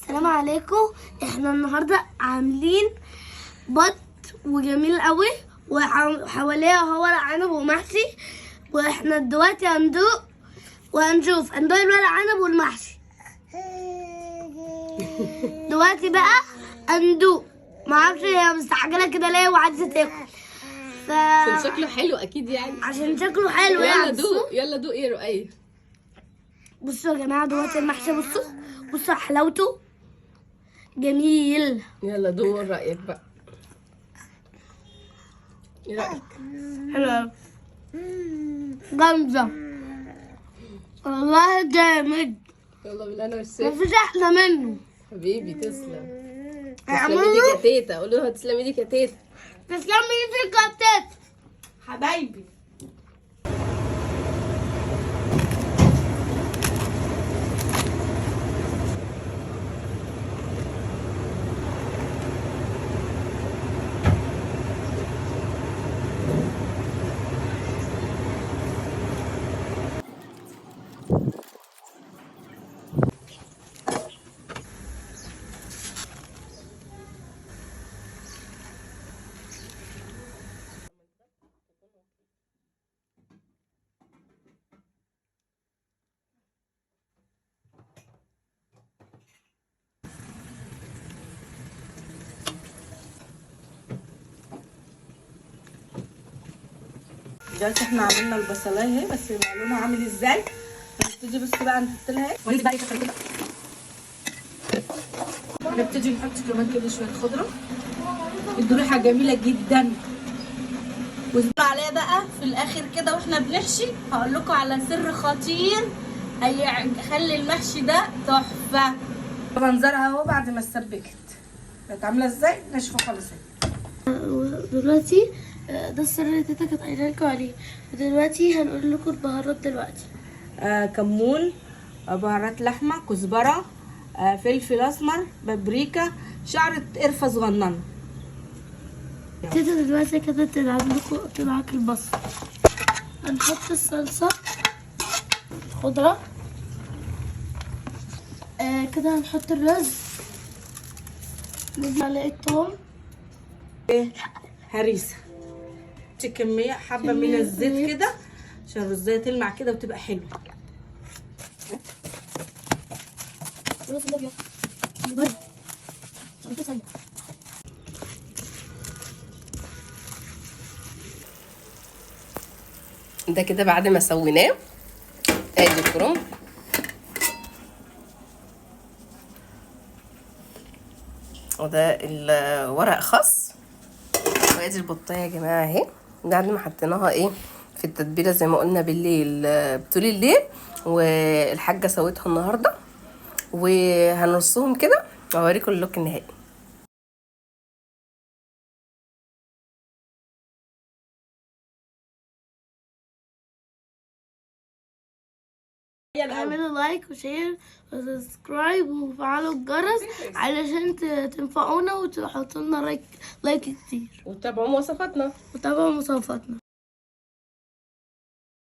السلام عليكم. احنا النهارده عاملين بط وجميل قوي، وحواليها هو ورق عنب ومحشي، واحنا دلوقتي هندوق وهنشوف، هندوق الورق عنب والمحشي. دلوقتي بقى هندوق، معرفش هي مستعجلة كده ليه وعايزه تاكل. عشان شكله حلو اكيد يعني، عشان شكله حلو يلا يعني. دوق، يلا دوق يا رؤية. بصوا يا جماعة دلوقتي المحشي، بصوا بصوا حلاوته، جميل. يلا دوق رايك بقى، ايه رايك؟ حلو أوي. جامدة والله، جامد. يلا بالهنا والشفا مفيش أحلى منه. حبيبي. تسلم، تسلم اعملوا. ايدك يا تيتا، قول لها تسلم ايدك يا تيتا. تسلم ايدك يا تيتا. حبايبي. دلوقتي احنا عملنا البصلايه اهي، بس يبقى لونها عامل ازاي. هنبتدي بس بقى نحط لها ايه، نبتدي نحط كمان كده شوية خضرة، ادوا ريحه جميلة جدا. وزبدة عليها بقى في الاخر كده واحنا بنحشي. هقول لكم على سر خطير هيخلي المحشي ده تحفة. منظرها اهو بعد ما اتسبكت بقت عامله ازاي، ناشفة خالص اهي. دلوقتي ده السر اللي تيتا كانت قايله لكم عليه، ودلوقتي هنقول لكم البهارات دلوقتي. كمون، بهارات لحمه، كزبره، فلفل اسمر، بابريكا، شعره قرفه صغننه. تيتا دلوقتي كده تلعب لكم تدعك البصل. هنحط الصلصة، الخضرة، كده هنحط الرز، معلقة توم، هريسه، كمية حبه من الزيت كده عشان الرزايه تلمع كده وتبقى حلوة. ده كده بعد ما سويناه، ادي الكرنب، وده الورق خس، وادي البطايه يا جماعة اهي بعد ما حطيناها ايه في التتبيله زي ما قلنا بالليل، طول الليل، والحاجة سويتها النهارده. وهنرصهم كده واوريكم ال look النهائي. اعملوا like و share و subscribe وفعلوا الجرس علشان تنفعونا وتحطوا لنا like كتير، وتابعوا وصفاتنا. وتابعوا مصافاتنا.